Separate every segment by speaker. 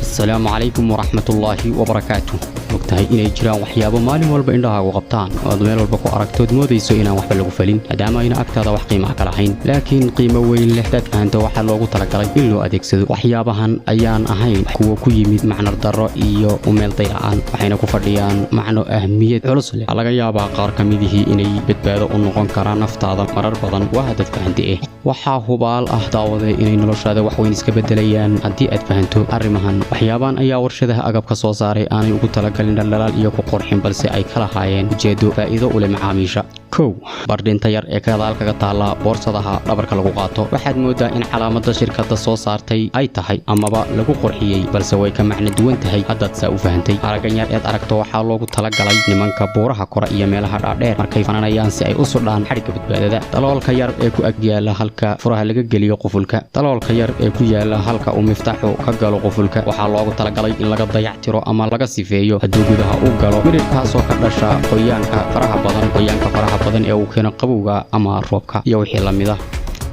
Speaker 1: Asalaamu calaykum waraxmatullaahi wabarakaatu. Ogtahay inay jiraan waxyaabo maalin walba indhahaagu qabtaan oo aad meel walba ku aragtood moodayso inaan waxba lagu falin, maadaama ayna agtaada wax qiimaha ka lahayn, laakiin qiimo weyn leh hadaad fahanto waxaa loogu talagalay in loo adeegsado. Waxyaabahan ayaan ahayn kuwo ku yimid macno darro iyo umeelday la'aan, waxayna ku fadhiyaan macno ahmiyad culus leh. Waxaa laga yaabaa qaar ka midihii inay badbaado u noqon karaan naftaada marar badan, waa hadad fahante. Waxaa hubaal ah, daawade, inay noloshaada wax weyn iska bedelayaan haddii aad fahanto arrimahan. Waxyaabahan ayaa warshadaha agabka soo saaray aanay ugu talagalin dhaldhalaal iyo ku qurxin, balse ay ka lahaayeen ujeedo faa'iido u leh macaamiisha. Kow, bardhinta yar ee gadaal kaga taalla boorsadaha dhabarka lagu qaato. Waxaad mooddaa in calaamadda shirkadda soo saartay ay tahay amaba lagu qurxiyey, balse way ka macno duwan tahay haddaad saa u fahantay. Araggan yar eed aragto waxaa loogu talagalay nimanka buuraha kora iyo meelaha dhaadheer markay fananayaan si ay u sudhaan xadhigga badbaadada. Daloolka yar ee ku ag yaala halka furaha laga geliyo qufulka. Daloolka yar ee ku yaala halka uu miftaaxu ka galo qufulka waxaa loogu talagalay in laga dayactiro ama laga sifeeyo hadduu gudaha u galo mirirkaasoo ka dhasha qoyaanka faraha badan, qoyaanka faraha badan ee uu keeno qabowga ama roobka iyo wixii la mid ah,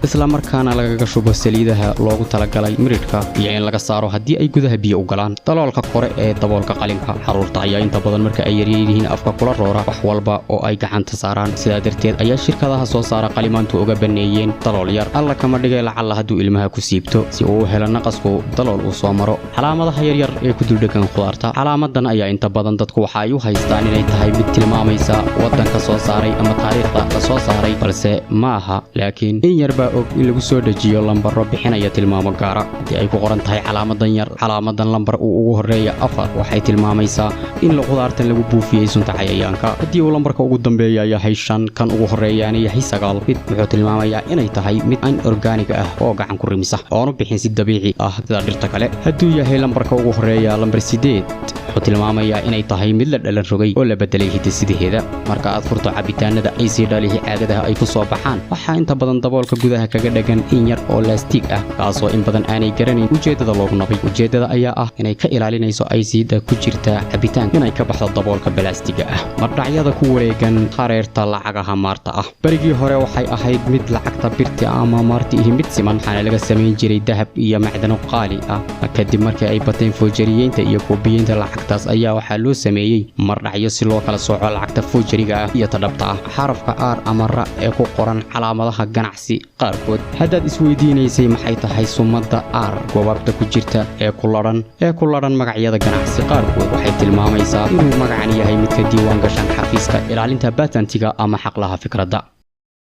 Speaker 1: isla markaana lagaga shubo saliidaha loogu talagalay miridhka iyo in laga saaro haddii ay gudaha biyo u galaan. Daloolka kore ee daboolka qalinka. Carruurta ayaa inta badan marka ay yaryar yihiin afka kula roora wax walba oo ay gacanta saaraan. Sidaa darteed ayaa shirkadaha soo saara qalimaantu uga banneeyeen dalool yar, Alla kama dhigay lacalla hadduu ilmaha ku siibto, si uu u helo naqasku dalool uu soo maro. Calaamadaha yaryar ee ku duldhegan khudaarta. Calaamadan ayaa inta badan dadku waxa ay u haystaan inay tahay mid tilmaamaysa waddanka soo saaray ama taariikhda la soo saaray, balse ma aha. Laakiin in yarbaa og in lagu soo dhejiyo lambaro bixinaya tilmaamo gaara. Haddii ay ku qoran tahay calaamadan yar, calaamadan lambar uu ugu horreeya 4, waxay tilmaamaysaa in khudaartan lagu buufiyey sunta cayayaanka. Haddii uu lambarka ugu dambeeya yahay 5, kan ugu horreeyaana yahay 9 mid, wuxuu tilmaamayaa inay tahay mid an organic ah oo gacan ku rimisa oonu bixin si dabiici ah sida dhirta kale. Hadduu yahay lambarka ugu horreeya lambar 8, wuxuu tilmaamayaa inay tahay mid la dhalan rogay oo la bedelay hidisidaheeda. Marka aad furto cabitaanada ay sii dhalihi caagadaha ay ku soo baxaan, waxaa inta badan daboolka gudaha kaga dhagan in yar oo laastiig ah, kaasoo in badan aanay garanayn ujeeddada loogu nabay. Ujeeddada ayaa ah inay ka ilaalinayso aysiida ku jirta cabitaanka inay ka baxdo daboolka balaastiga ah. Mardhacyada ku wareegan hareerta lacagaha maarta ah. Berigii hore waxay ahayd mid lacagta birti ama maarti ihi mid siman, waxaana laga samayn jiray dahab iyo macdano qaali ah. Kadib markii ay bateen foojariyeynta iyo koobiyeynta lacagtaas, ayaa waxaa loo sameeyey mardhacyo si loo kala sooco lacagta foojariga ah iyo tadhabta ah. Xarafka R ama ra ee ku qoran calaamadaha ganacsi qaarkood. Haddaad isweydiinaysay maxay tahay sumadda R gobaabta ku jirta ee ku ladhan magacyada ganacsi qaarkood, waxay tilmaamaysaa inuu magacan yahay midka diiwaan gashan xafiiska ilaalinta batantiga ama xaqlaha fikradda.